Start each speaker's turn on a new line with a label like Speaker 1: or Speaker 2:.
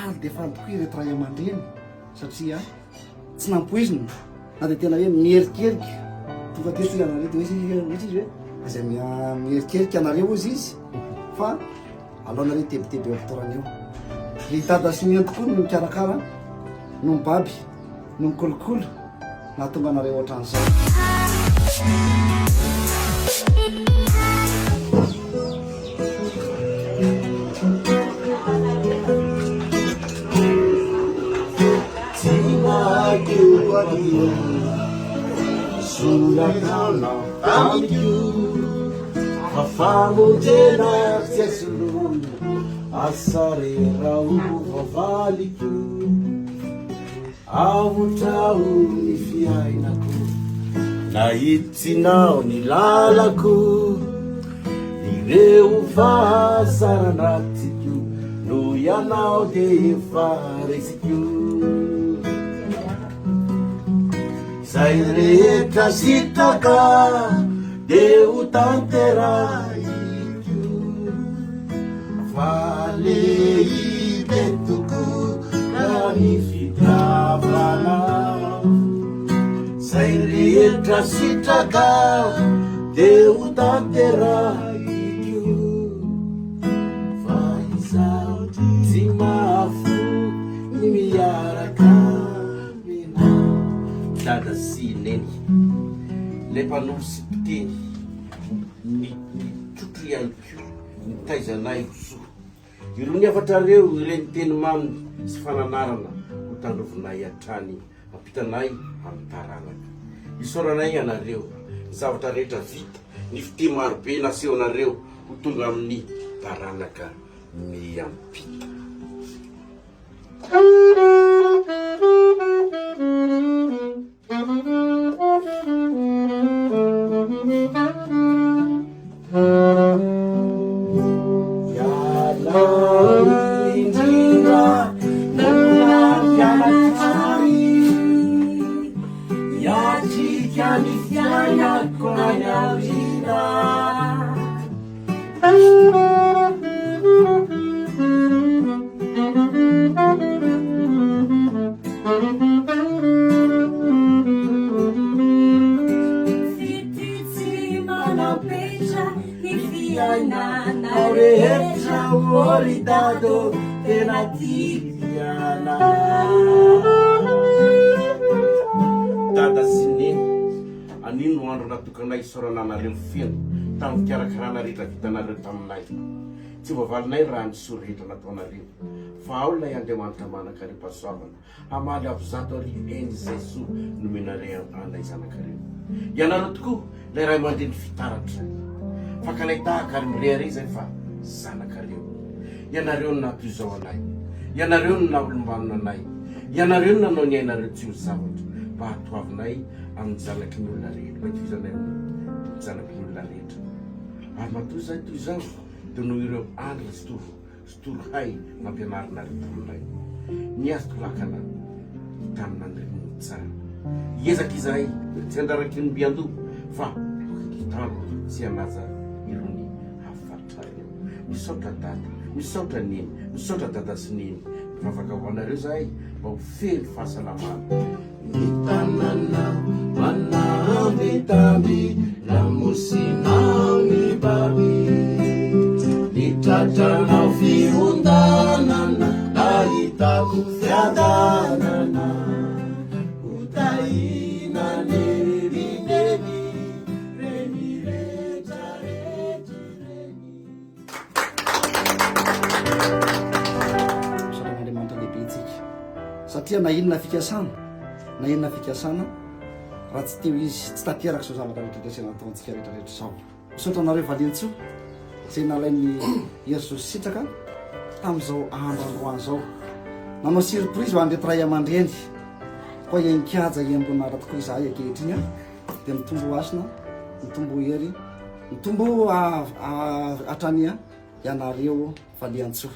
Speaker 1: Faly dia faly tokoa ireto ray aman-dreny satria tsy nampoizina na dia tena hoe mierikerika tonga teto ianareo dia hoy izy hoe aza mierikerika anareo hozy izy fa aleonareo hitebiteby eo am-pitoerana eo. Ry dada sy neny tokoa no mikarakara no mibaby no mikolokolo nahatonga anareo ohatran'izao.
Speaker 2: Avotrao ny fiainako, nahitsinao ny lalako, ireo fahazaran-dratsiko, noho ianao dia efa resiko. Izay rehetra sitraka dia ho tanterahiko. Fa lehibe tokoa raha ny fitiavana. Izay rehetra sitraka dia ho tanterahiko. Fa izaho tsy mahafoy ny miaraka aminao.
Speaker 3: Dada sy Neny, ilay mpanoro sy mpiteny, ny nitrotro ihany koa nitaiza anay ho soa. Irony hafatrareo, ireny teny mamy sy fananarana ho tandrovinay hatrany hampitanay amin'ny taranaka. Isaoranay ianareo, ny zavatra rehetra vita, ny fitia marobe nasehonareo ho tonga amin'ny taranaka miampita. Dada sy Neny, anio no andro natokanay hisaorana anareo feno tamin'ny fikarakarana rehetra vitanareo taminay. Tsy voavalinay raha ny soa rehetra nataonareo, fa ao ilay Andriamanitra manan-karem-pahasoavana hamaly avo 100 heny izay soa nomenareo anay zanakareo. Ianareo tokoa ilay ray aman-dreny fitaratra. Fakanay tahaka ary mirehareha izay fa zanakareo. Ianareo no naha toy izao anay. Ianareo no naha olom-banona anay. Ianareo no nanao ny ainareo tsy ho zavatra mba hahatoavinay amin'ny zanaky ny olona rehetra, mba hitovizanay amin'ny zanaky ny olona rehetra. Ary matoa izahay toy izao dia noho ireo andry sy toro sy torohay nampianarinareo taminay. Ny azoko lakana hitanina ny reny tsara. Hiezaka izahay tsy handraraky ny mby an-doha fa hitandro sy hanaja irony hafatrareo. Misaotra dada, misaotra neny, misaotra dada sy neny. Mivavaka ho anareo izahay mba ho feno fahasalamana.
Speaker 2: Ny tanana manambitamby, lamosinao mibaby. Ny tratranao fiondanana, ahitako fiadanana. Ho tahiana anie ry neny, reny rehetra rehetra ireny.
Speaker 1: Misaotra an'Andriamanitra lehibe isika satria na inona fikasana na inona fikasana raha tsy teo izy tsy tanteraka izao zavatra rehetra izay nataontsika rehetra rehetra izao. Misaotra anareo valiantsoa izay nalain'ny hery zo sy sitraka tamin'izao andro androany izao. Nanao surprise ho an'ireto ray aman-dreny koa enkaja embonara tokoa izahay ankehitriny dia mitombo hasina, mitombo hery Mitombo hatrany ianareo valiantsoa.